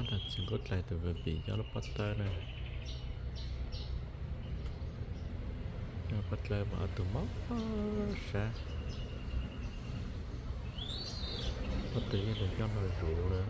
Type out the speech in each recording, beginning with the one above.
Txiv Nkuab Dlais tus baby nyob lub pob tawb na. Nyob lub pob tawb mas ob tug mob sab. Ob tug yeej los nyob no zuv lawm.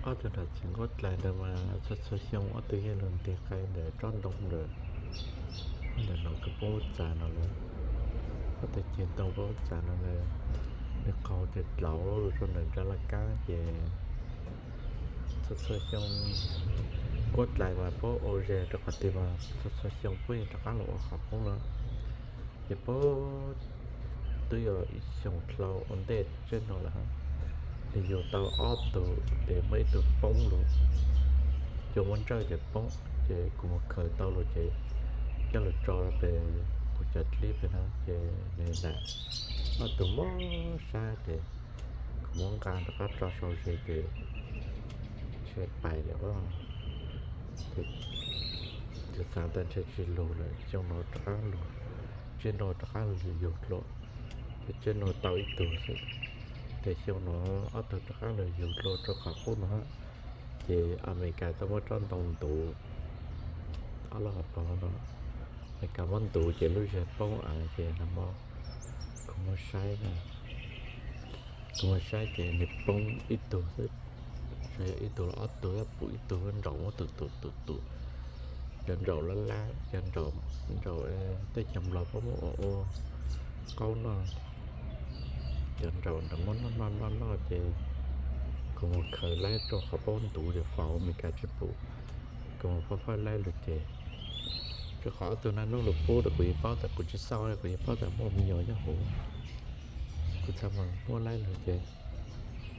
Ob tug nram Txiv Nkuab Dlais ntawd mas txhua txhua xyoo ob tug yeej los nti qe ntawm tsob ntoo ntawm, ntawm no kws poob txav no lawm. Ob tug ceg ntoo poob txav no lawm, nws qaug ces dlauv rau ntawm ntsa laj kab ces txhua txhua xyoo Nkuab Dlais mas puab ua zes rau qhov twg mas txhua txhua xyoo puab yeej rov qab los ua qhov poob no. Ces puag twb yog ib xyoos dlhau ua ntej tseb no lawm, nws yug tau ob tug ces muaj ib tug poob lawm, cua muab ntsawj ces poob, ces kuv mus khaws tau lawm ces coj los tso pem kuv cov clip pem no ces nws lam, ob tug mob sab ces kuv muab nqa rov qab tso sau ze ces ntshe pais lawm. Ces kuv xav tias ntshe tsis lug lawm, xyoo no rov qab lug, tseb no rov qab lug yug dlua, ces tseb no tau ib tug xwb, ces xyoo no ob tug rov qab lug yug dlua rau qhov qub no. Ces Amelikas tau muab tsob ntoo ntuv, ob lub hauv paus no, Amelikas muab ntuv ces lub zes poob av ces no, kuv muab saib na, kuv muab saib ces nws poob ib tug xwb, tsuas yog ib tug los ob tug, pum ib tug nraum muab tus tus tus tus, cov nraum lab lab, cov nraum, nraum tej cov nplaig puab muab ua ua qaub noj, cov nraum ntawd muab noj noj noj noj ces kuv mus khaws laib rau qhov puab ntuv ces faus Amelikas tsis pum, kuv mus faj faj laib lug ces, rau qhov ob tug naj nub lug pub rau kuv yeej paub tas kuv tsis xauj, kuv yeej paub tas muaj me nyuam nyob hauv, kuv txhaj muab laib lug ces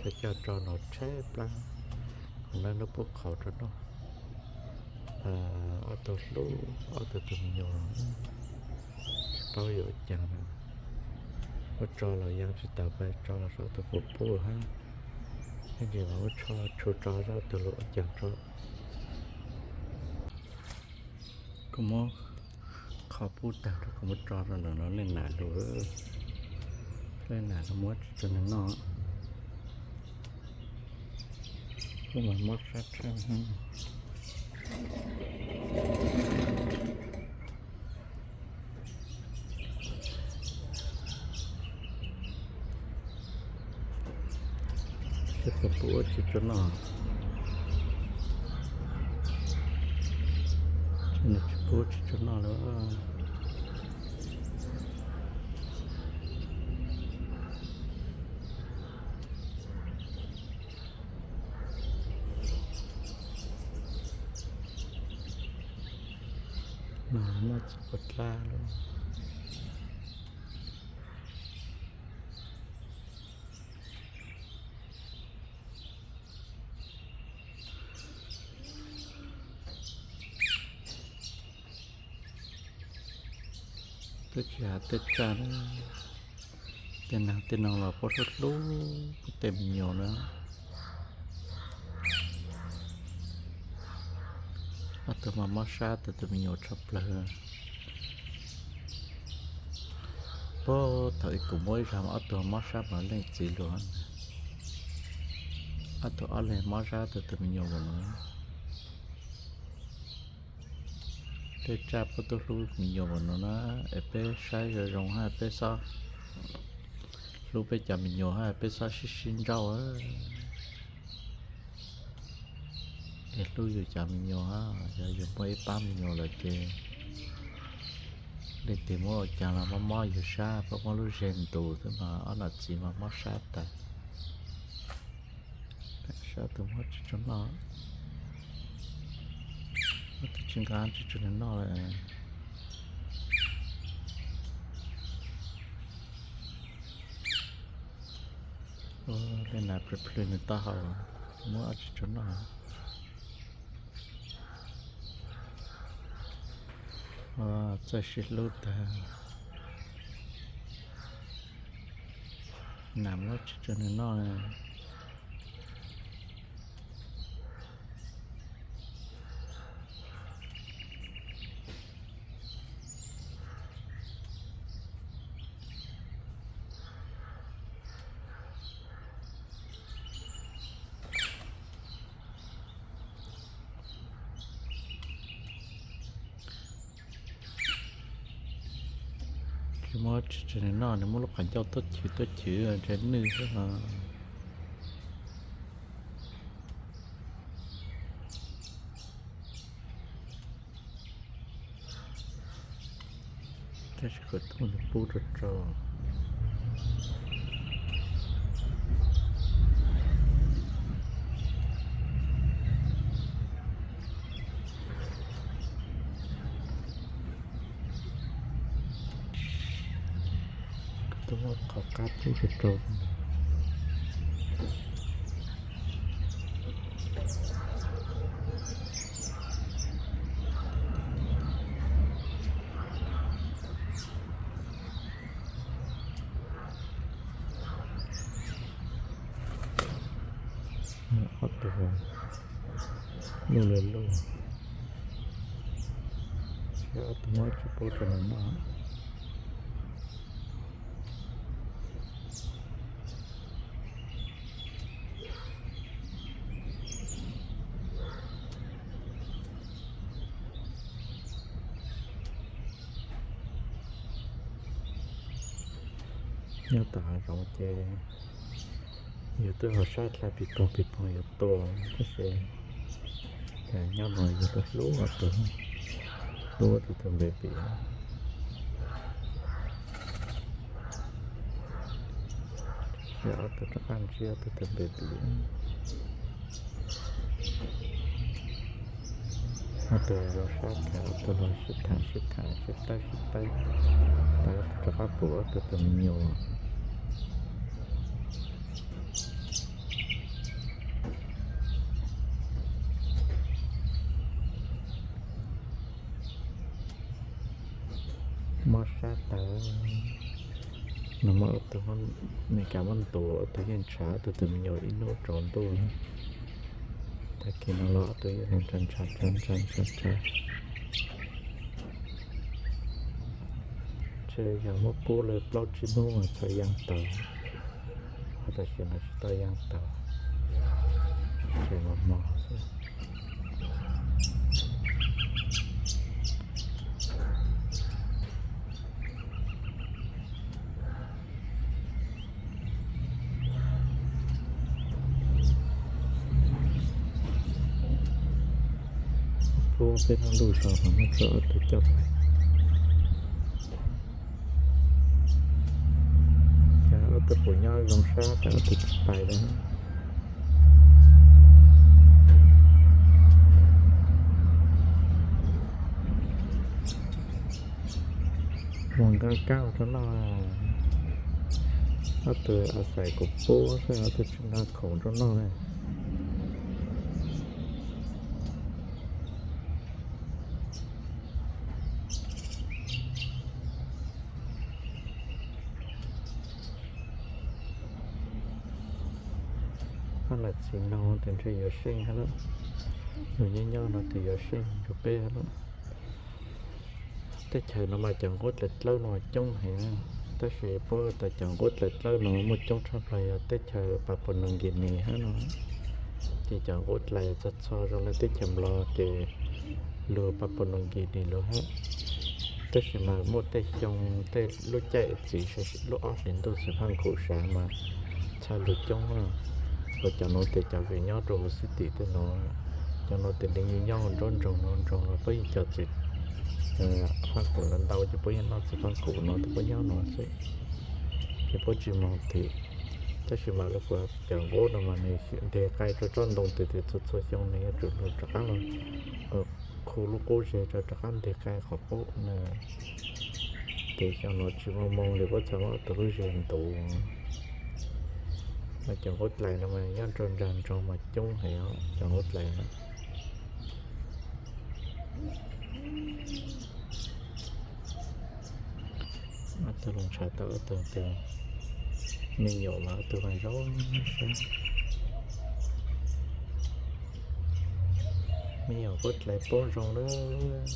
txhaj coj tso no tshaib plab, kuv naj nub pub qhauv rau noj. Ob tug hlub ob tug tus me nyuam, tsis paub yuav ua caag na, muab tso los yaa tsis tau, pab tso los ob tug puas pub hab, ib ntsis mas muab tsho tshu tso ob tug lug ua caag tso. Kuv muab qhov pub taag rau kuv muab tso rau ntawm no, leej nam lug, leej nam lug muab tsis tso nwg noj, kuj mas mob sab tshaj. Seb puas pub ua tsis tso noj, tsis pub ua tsis tso noj lawm. Noj txiv quav dlab lawm. Twb tsis has tej tsaj, tej naag tej noog los puab hlub hlub tej me nyuam na. Ob tug mas mob sab tug, tus me nyuam tshaj plawg. Puag thaum ub kuv muab ib zag mas ob tug mob sab mas leej txiv lug, ob tug ob leeg mob sab tug, tus me nyuam npaum no. Tej tsaj puab tub hlub me nyuam npaum no na, es peb saib zoo zoo hab peb xob hlub peb cov me nyuam hab peb xob sib sib nrauj. Es hlub yus cov me nyuam hab, yog yus muaj ib pab me nyuam lawm ces leej twg muab ua caag los mob mob yus sab, puab muab lub zeg ntus xwb mas ob nam txiv mas mob sab tas. Sab tug muab tsis tso noj, ob tug tsis nqa tsis tso nws noj lawm. Leej nam plhws plhws nws taub hau, muab ob tsis tso noj. Txawj sib hlub tag, nam muab tsis tso nws noj. Tsis muaj tsis tsis noj, nws muab lub qhov ncauj tuaj chwv tuaj chwv ntshe nws xwb os. Tab sis kuv tuaj mus pub rau rau. Kuv tuaj muab qhov qab pub rau rau. Ob tug luj li luj, ob tug muab tsis pub rau nws noj. Nyob tom hav zoov ces yus twb ho saib dlha pis poog pis poog yuav tua, tab sis cas nyob no yus hlub hlub tus, hlub tus tus baby. Ob tug rov qab ntsib ob tug tus baby. Ob tug zoo sab tham, ob tug los sib tham sib tham sib tawb sib tawb, tas ob tug rov qab pum ob tug tus me nyuam. Mob sab tawv. No muaj ob tug, Meskas muab ntuas ob tug yeej ntshav, ob tug tus me nyuam ib hnub tsaus ntuj. Tag kis no los ob tug yeej ntshav ntshav ntshav ntshav ntshav. Ntshe yog muab pub li plaub tsib hnub txhaj yaa tawv, ho tam sim no tsis tau yaa tawv, tseem mos mos xwb. Pub peb lub ntuj so mas muab tso ob tug coj pais. Cas ob tug puas nyob zoo sab tas ob tug tsis pais li. Mus nqa kab rau noj. Ob tug a xais kuv pub xwb, ob tug tsis nqa khoom rau noj li. Hab lam txiv no tes ntshe yuav seej hab lawm. Nws nyob nyob no tes yuav seej rau peb hab lawm. Teb chaws no mas cov nqub dlaim dlawb no coob heev, tab sis puab tas cov nqub dlaim dlawb no muaj coob tshaj plaws yog teb chaws Papua New Guinea hab no. Ces cov nqub dlaim txog txog zoo le teb chaws Nplog ces lug Papua New Guinea lug hab. Tab sis mas muaj tej xyoo tej lub caij txiv lub ob hlis ntuj xwm phaj nkaum sav mas txhaj lug coob na. Ua cov nuav tes cov kws nyob rau huv xib tim tej nuav, cov nuav tes nws yeej nyob nruab nroog nruab nroog no, puab yeej cov txiv phaj nkaum ntau ces puab yeej noj txiv phaj nkaum no tes puab nyob no xwb, ces puab tsis moog tim. Tab sis mas lawv kuas cov nqub no mas nws nteg qai rau tsob ntoo tes tes txhua txhua xyoo nws yuav tsum lug rov qab los khu lub qub zes rau rov qab nteg qai qhov qub na. Ces xyoo no tsis muaj moo li puab txhaj muab tau lub zes ntuv. Mas cov nqub dlaim no mas nyob rau nraag nroog mas coob heev os cov nqub dlaim no. Ob tug lug ntshav tau ob tug tes me nyuam mas ob tug mas zoo sab. Me nyuam nqub dlaim poob zoo lawm.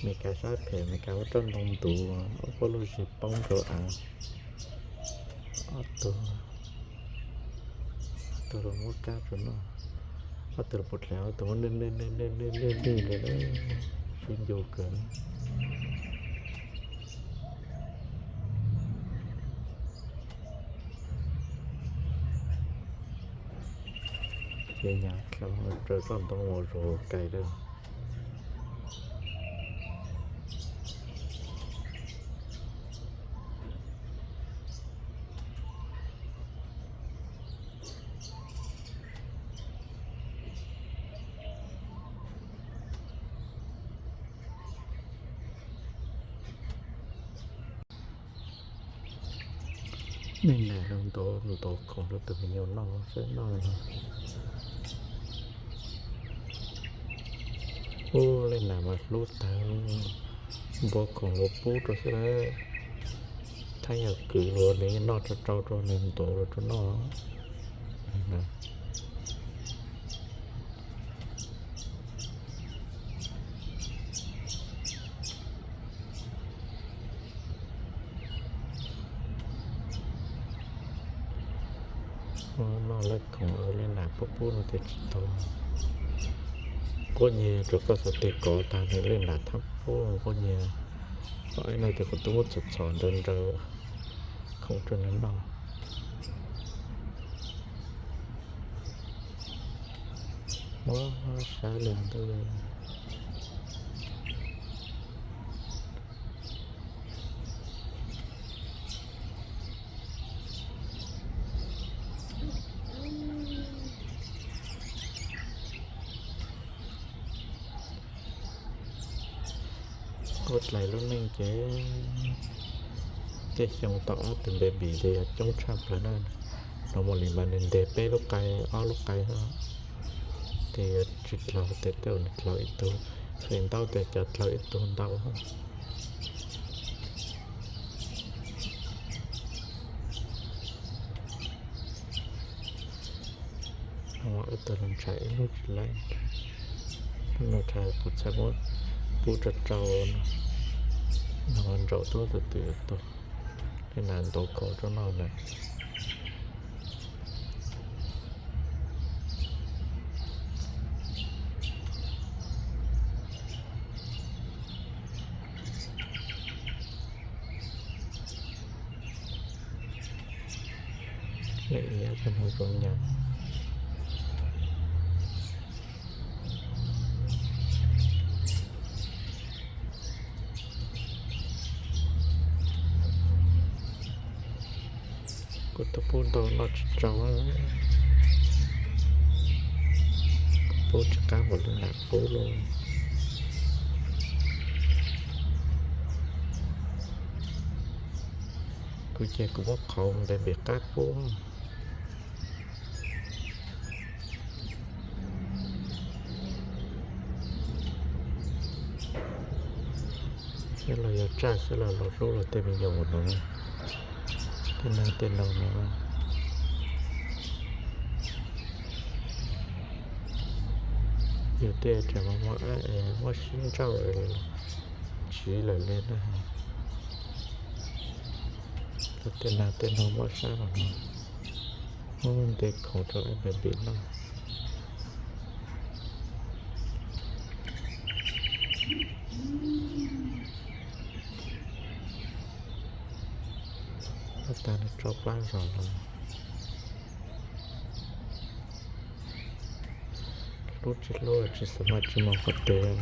Meskas sab phem, Meskas ua roj ntoo ntuv, ua puab lub zes poob rau av. Ob tug, ob tug los muab kab rau noj, ob tug los puv dlaim, ob tug muab nwj nwj nwj nwj nwj nwj li lawm, sib ncu kawg. Nyav khav raws tsob ntoo uas zuag kais lawm. Leej nam los ntov ntov khoom rau tus me nyuam noj saib noj. Ub, leej nam mas hlub tag, npua khoom los pub rau xwb lawm. Thab yog kwv los nws noj tsau tsau rau nws ntov los rau noj. Noj lawm khoom leej nam pub pub no tias tsis tau. Quaj nyias rau koj xav tes kov tag nws leej nam thab pub quaj nyias. Los ib no tias kuv twb muab txhom txhom nraws nraws khoom rau nws noj. Muab sab li ntawd. Kuv dlais lub neej ces tej xyoo tau ob tug baby ces yog coob tshaj plaws na. Los mus li mas nws ntes peb lub qai ob lub qai xwb. Ces yog tsis dlaug tes tej nws dlaug ib tug, feem ntau tias cov dlaug ib tug ntau. Ib tug los ntshai ib lub tsis laib. Hnub no thaum kuv txhaj muab pub rau rau no, nws ntsaum tuab tus twm tau, tej nas ntov khoom rau noj na. Lawm ib yam cov no zoo nyam, kuv twb pub ntau noj tsis tsau, pub tsis qab npaum li nam pub lauj. Kuv ces kuv muab qhauv ntev npis qab pub. Xyov los yog tsaj xyov los los hlub los tej me nyuam no, tej neeg tej noog no. Yus tej tseem muaj muaj ab es muab sib ntsauj tsiv lawm li na. Tej neeg tej noog muab sab los no, muab nte khoom rau ab npis noj. Ab tag nws tso plab zog no. Hlub tsis hlub tsis xav maj tsis maj qhov twg.